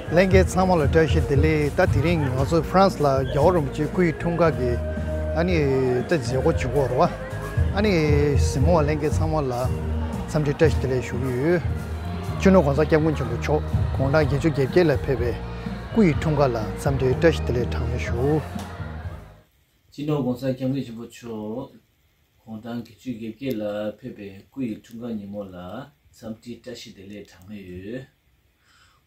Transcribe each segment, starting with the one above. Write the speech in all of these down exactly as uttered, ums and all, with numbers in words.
ལྷན་རྒྱས་ཚང་མ་ལ་བཀྲ་ཤིས་བདེ་ལེགས། ད་དེ་རིང་ང་ཚོ་ཧྥ་རན་སི་ལ་རྒྱལ་བ་རིན་པོ་ཆེ་སྐུ་ཡི་འཁྲུངས་སྐར་གྱི་ཨ་ནི་ད་མཛད་སྒོ་བྱེད་ཀྱི་ཡོད་རེད་བ། ཨ་ནི་གཟིགས་མོ་བ་ལྷན་རྒྱས་ཚང་མ་ལ་འཚམས་འདྲི་བཀྲ་ཤིས་བདེ་ལེགས་ཞུ་གི་ཡོད། སྤྱི་ནོར་༸གོང་ས་༸སྐྱབས་མགོན་ཆེན་པོ་མཆོག་དགུང་གྲངས་བརྒྱད་ཅུ་གྱ་བརྒྱད་ལ་ཕེབས་པའི་སྐུ་ཡི་འཁྲུངས་སྐར་ལ་འཚམས་འདྲི་བཀྲ་ཤིས་བདེ་ལེགས་གྲངས་མེད་ཞུ། སྤྱི་ནོར་༸གོང་ས་༸སྐྱབས་མགོན་ཆེན་པོ་མཆོག་དགུང་གྲངས་བརྒྱད་ཅུ་གྱ་བརྒྱད་ལ་ཕེབས་པའི་སྐུ་ཡི་འཁྲུངས་སྐར་ཉིན་མོ་ལ་འཚམས་འདྲི་བཀྲ་ཤིས་བདེ་ལེགས་གྲངས་མེད་ཡོད།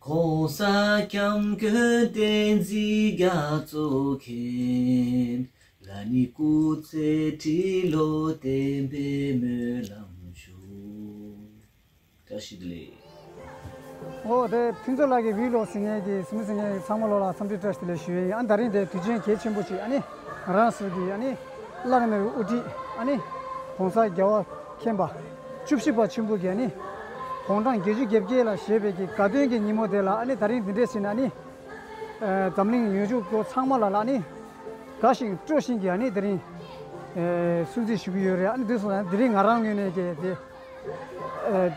༸གོང་ས་༸སྐྱབས་མགོན་བསྟན་འཛིན་རྒྱ་མཚོ་མཁྱེན། ལ་ནི་སྐུ་ཚེ་ཁྲི་ལོ་བརྟན་པའི་སྨོན་ལམ་ཞུ། བཀྲ་ཤིས་བདེ་ལེགས། ཨོ་དེ་ཕུན་ཚོགས་ལགས་ཀྱི་བི་ལོག་གཟིགས་མཁན་གྱི་གཟིགས་མོ་གཟིགས་མཁན་གྱི་ཚང་མ་ལོ་ལ་འཚམས་འདྲི་བཀྲ་ཤིས་བདེ་ལེགས་ཞུ་ཡས་ཡིན། ཨ་ད་རིང་དེ་དུས་ཆེན་གལ་ཆེན་པོ་ཅིག་ཨ་ནི་ང་རང་ཚོ་གི་ཨ་ནི་བླ་ན་མེད་པའི་དབུ་ཁྲིད་ཨ་ནི་༸གོང་ས་རྒྱལ་བ་མཁྱེན་པ་བཅུ་བཞི་པ་ཆེན་པོ་གི་ཨ་ནི་དགུང་གྲངས་བརྒྱད་ཅུ་གྱ་བརྒྱད་ལ་བཞེས་པའི་གི་དགའ་སྟོན་གྱི་ཉིན་མོ་དེ་ལ་ཨ་ནི་ད་རིང་འདི་འདྲས་ཟིན་ཨ་ནི་འཛམ་གླིང་ཡུལ་གྲུ་ཚང་མ་ལ་ལ་ཨ་ནི་དགའ་ཞིང་སྤྲོ་ཞིང་གི་ཨ་ནི་དེ་རིང་སྲུང་བརྩི་ཞུ་གི་ཡོད་རེད། ཨ་ནི་འདི་སོང་ཙང་དེ་རིང་ང་རང་ངོས་ནས་ཀྱི་དེ་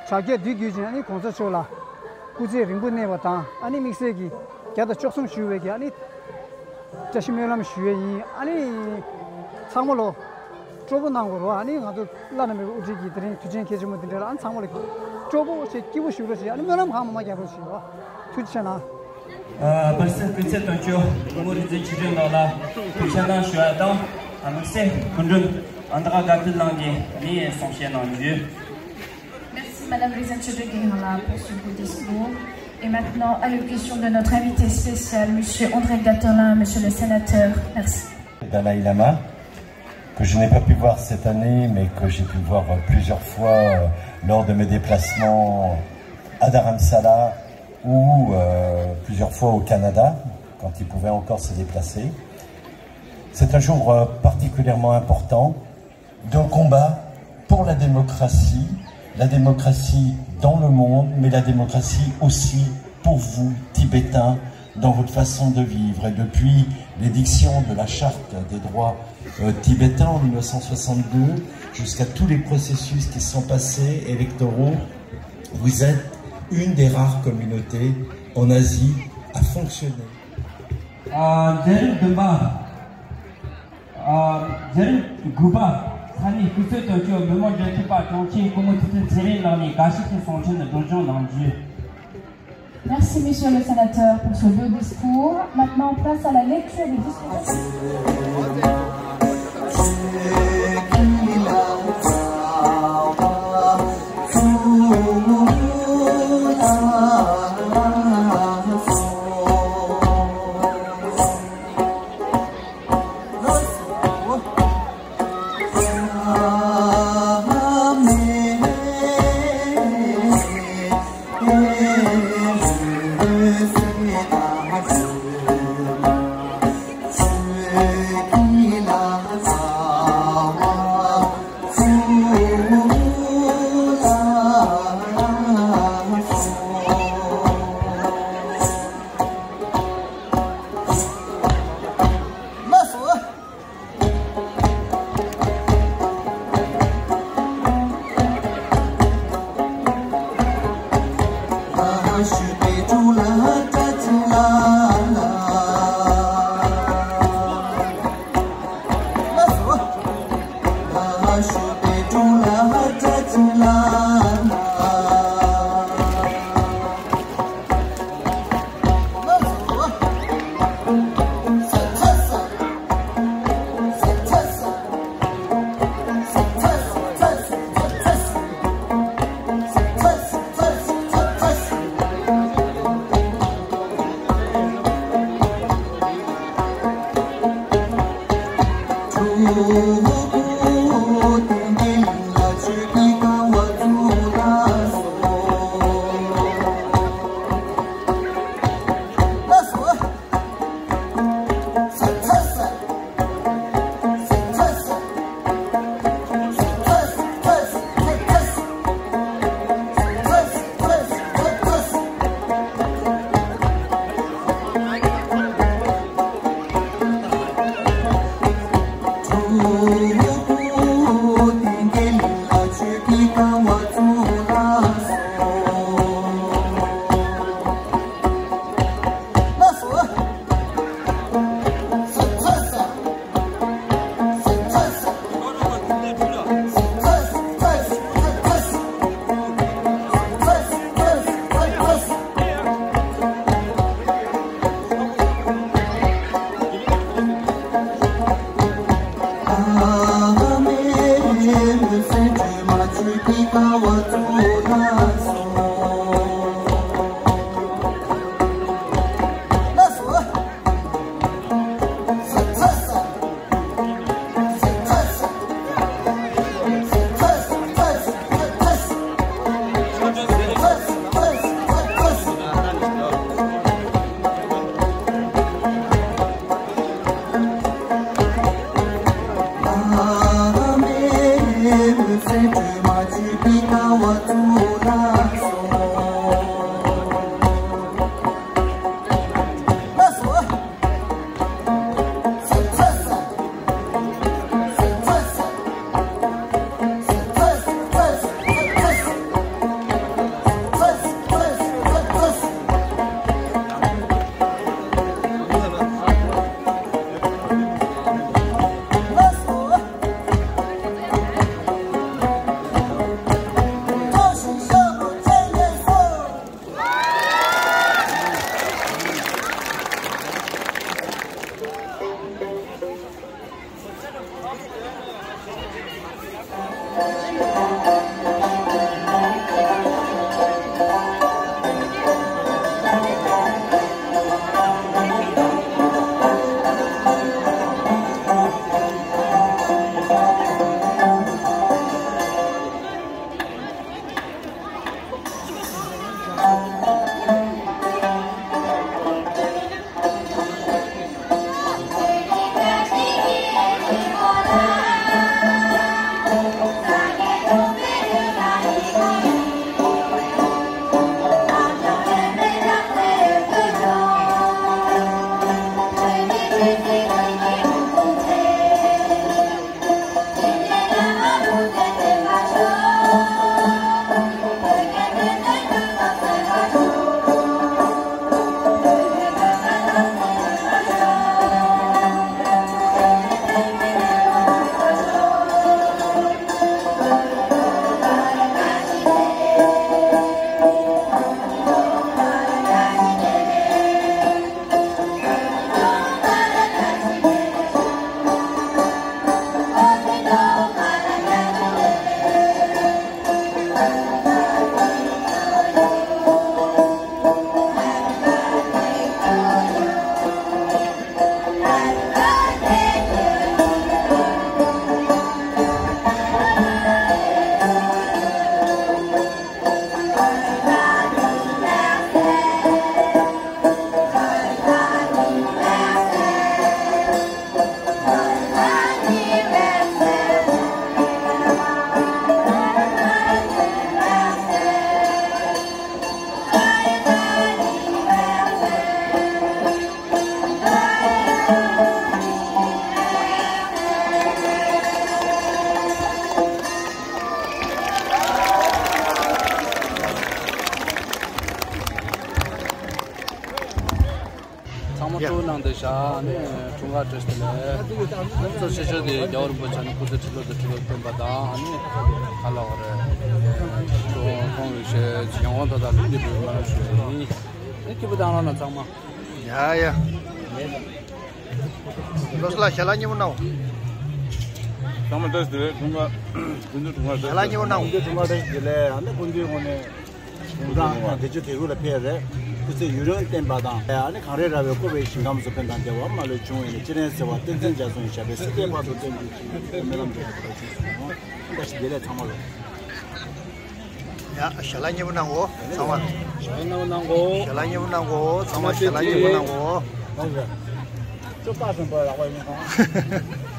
དྲ་རྒྱ་འདི་བརྒྱུད་ཅིང་ཨ་ནི་༸གོང་ས་མཆོག་ལ་སྐུ་ཚེ་རིང་པོ་གནས་པ་དང་ཨ་ནི་དམིགས་བསལ་གྱི་བརྒྱ་དང་བཅུ་གསུམ་བཞུགས་པའི་གི་ཨ་ནི་བཀྲ་ཤིས་སྨོན་ལམ་ཞུ་ཡས་ཡིན། ཨ་ནི་ཚང་མ་ལོ་སྤྲོ་པོ་གནང་དགོས་རོགས། ཨ་ནི་ང་ཚོ་བླ་ན་མེད་པའི་དབུ་ཁྲིད་ཀྱི་དེ་རིང་དུས་ཆེན་གལ་ཆེན་པོ་འདི་འདྲ་ལ་ཨ་ནི་ཚང་མ་ལ་སྤྲོ་པོ་བྱེད་སྐྱིད་པོ་བཞུགས་རོགས་བྱེད། ཨ་ནི་སྨོན་ལམ་གང་མང་མང་རྒྱག་རོགས་བྱེད་རོགས། ཐུགས་རྗེ་ཆེ་གནང་། ཨ་བར་སེང་སྐུ་ཚེ་དང་ཆོས་སྐུ་ངོ་རིག་འཛིན་ཆོས་སྒྲོན་ལགས་ལ་ཐུགས་རྗེ་གནང་ཞུ་བ་དང་། ཨ་དམིགས་བསལ་སྐུ་མགྲོན་ཨ་མདའ་དགའ་ཐུབ་ལགས་ཀྱིས་ངས་གསུང་བཤད་གནང་རྒྱུ། Merci Madame Régine Chudrigirala pour ce beau discours. Et maintenant, allocution de notre invité spécial, Monsieur André Gattolin, Monsieur le Sénateur. Merci. Dalai Lama, que je n'ai pas pu voir cette année, mais que j'ai pu voir plusieurs fois euh, lors de mes déplacements à Dharamsala ou euh, plusieurs fois au Canada, quand il pouvait encore se déplacer. C'est un jour euh, particulièrement important d'un combat pour la démocratie, la démocratie dans le monde, mais la démocratie aussi pour vous, Tibétains, dans votre façon de vivre. Et depuis l'édiction de la charte des droits euh, tibétains en mille neuf cent soixante-deux, jusqu'à tous les processus qui sont passés électoraux, vous êtes une des rares communautés en Asie à fonctionner. ཨ་མཛད་རིམ་བདུན་པ། ཨ་མཛད་རིམ་དགུ་པ། ས་གནས་སྐུ་ཚབ་དོན་གཅོད་མི་མང་འབྲེལ་མཐུད་པ་དྲུང་ཆེ་སྐུ་ངོ་ཐུབ་བསྟན་ཚེ་རིང་ལགས་ནས་དགའ་བསུ་དང་གསུང་འཕྲིན་སྒྲོག་སྦྱང་གནང་རྒྱུ། Merci, Monsieur le Sénateur, pour ce beau discours. Maintenant, place à la lecture du discours. ཚང་མ་ཡ། ཐུགས་གནང་དེ་བཞག་ཨ་ནི་འཁྲུངས་སྐར་བཀྲ་ཤིས་བདེ་ལེགས། སློབ་གཙོ་ཆེ་ཤོས་དེ་རྒྱལ་བ་རིན་པོ་ཆེ་ནས་སྐུ་ཚེ་ཁྲི་ལོ་དང་ཁྲི་ལོ་བརྟན་པ་དང་ཨ་ནི་ག་ལ་བ་རེད། ཁོང་ཁོང་གི་ཞལ་ཡང་དག་དང་ལུས་འདི་འབུལ་མ་ཞུ་ཡིན། ཨ་སྐྱིད་པོ་བཏང་རོགས་གནང་ཚང་མ། ཡ་ཡ། ལོ་སུ་ལ་ཞལ་ལག་མཉེས་པོ་གནང་། ཚང་མ་བཀྲ་ཤིས་བདེ་ལེགས། འཁྲུངས་སྐར་སྐུ་མདུན་འཁྲུངས་སྐར་ཞལ་ལག་མཉེས་པོ་གནང་། སྐུ་མདུན་འཁྲུངས་སྐར་བཀྲ་ཤིས་བདེ་ལེགས། ཨ་ནི་སྐུ་མདུན་ངོས་ནས་དགུང་གྲངས་བདེ་མཆོག་དད་གུས་ལ་ཕེབས་རེད། སྐུ་ཚེ་ཡུན་རིང་བརྟན་པ་དང་། ཨ་ནི་གངས་རི་ར་བས་བསྐོར་བའི་ཞིང་ཁམས་སུ་ཕན་དང་བདེ་བ་མ་ལུས་འབྱུང་བའི་ནི་སྤྱན་རས་གཟིགས་དབང་བསྟན་འཛིན་རྒྱ་མཚོ་ཡི་ཞབས་པད་སྲིད་མཐའི་བར་དུ་བརྟན་གྱུར་ཅིག་སྨོན་ལམ་འདེབས་པ་ཞིག་སོང་། བཀྲ་ཤིས་བདེ་ལེགས་ཚང་མ་ལ། ཡ་ཞལ་ལག་མཉེས་པོ་གནང་གོ་ཚང་མ། ཞལ་ལག་མཉེས་པོ་གནང་གོ། ཞལ་ལག་མཉེས་པོ་གནང་གོ་ཚང་མ། ཞལ་ལག་མཉེས་པོ་གནང་གོ། ཅོ་པ་སོང་པ་ལག་པ་ཡིན་ཁང་།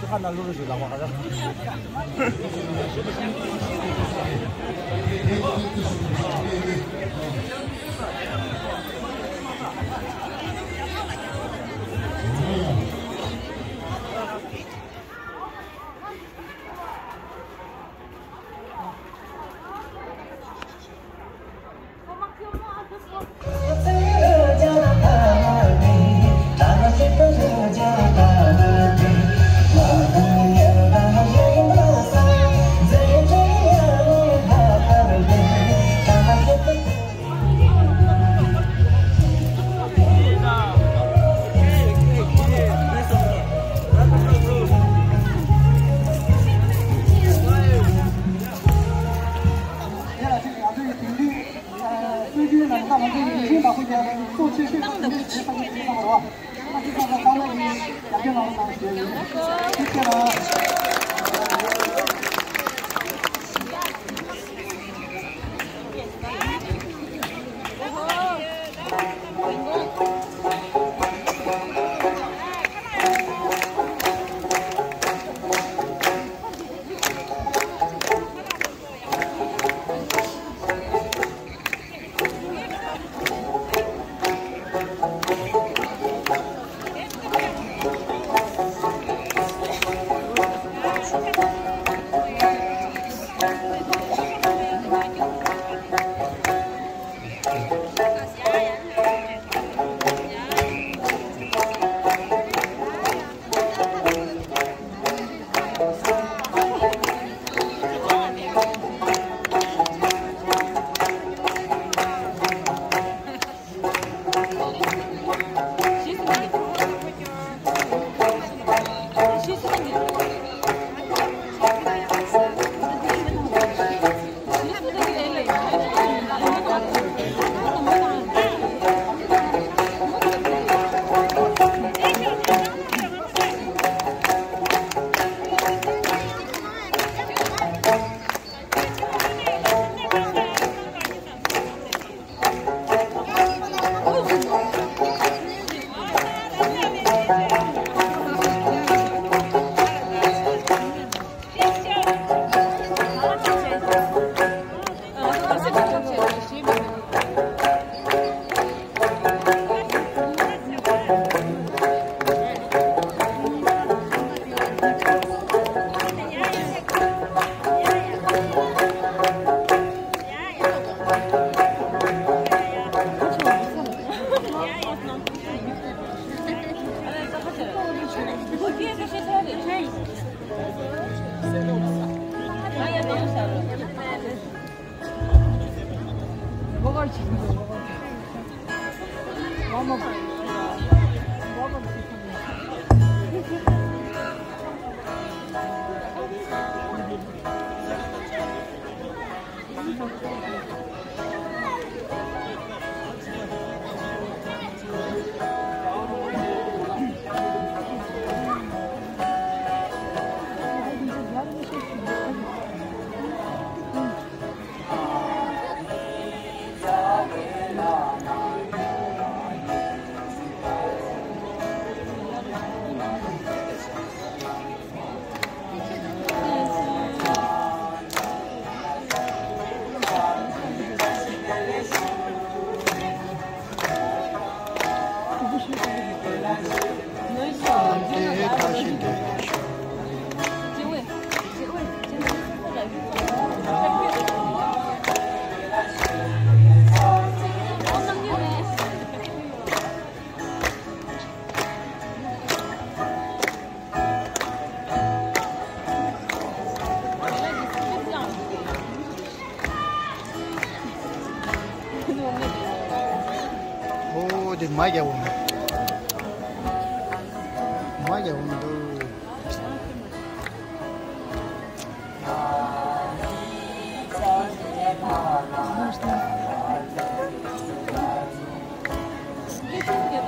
ཅོ་ཁ་ན་ལུ་རུ་ཞིག་ལག་པ་ཧ་ར། ཨོ་དེ་མ་རྒྱག་འོང་། མ་རྒྱག་འོང་འདུག། རྒྱལ་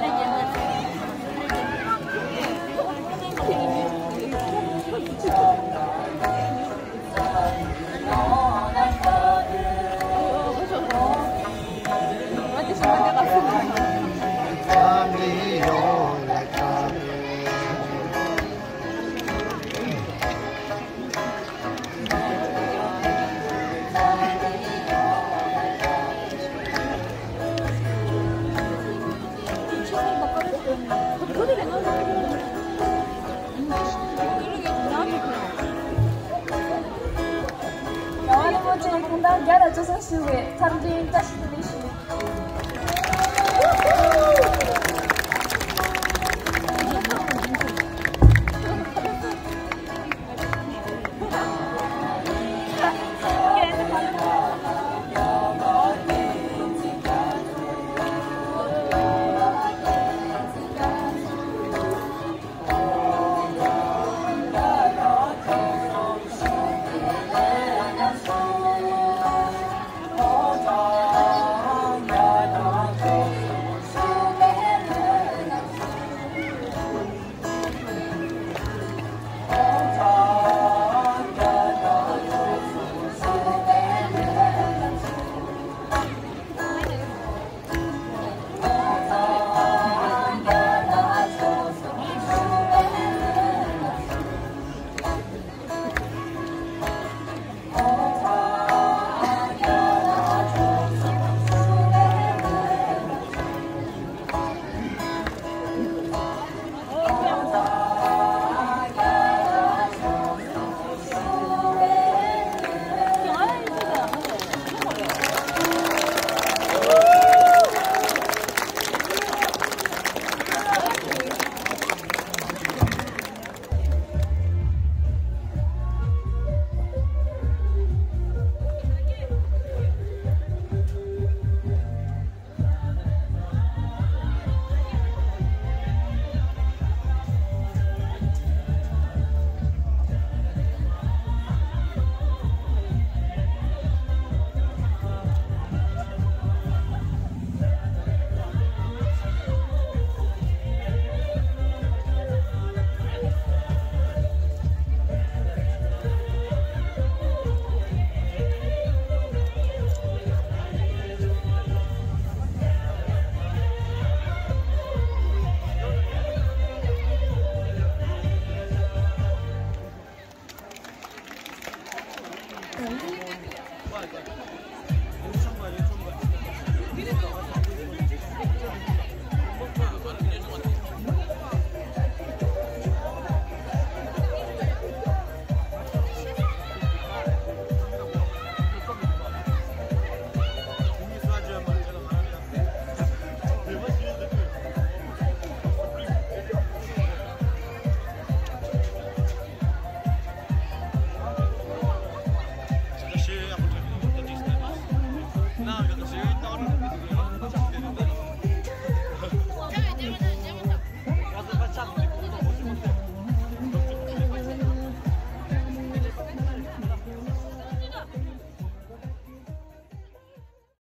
བ་རིན་པོ་ཆེ་གུང་ཐང་བརྒྱ་དང་བཅུ་གསུམ་བཞུགས་པའི་འཚམས་འདྲིའི་བཀྲ་ཤིས་བདེ་ལེགས་ཞུ།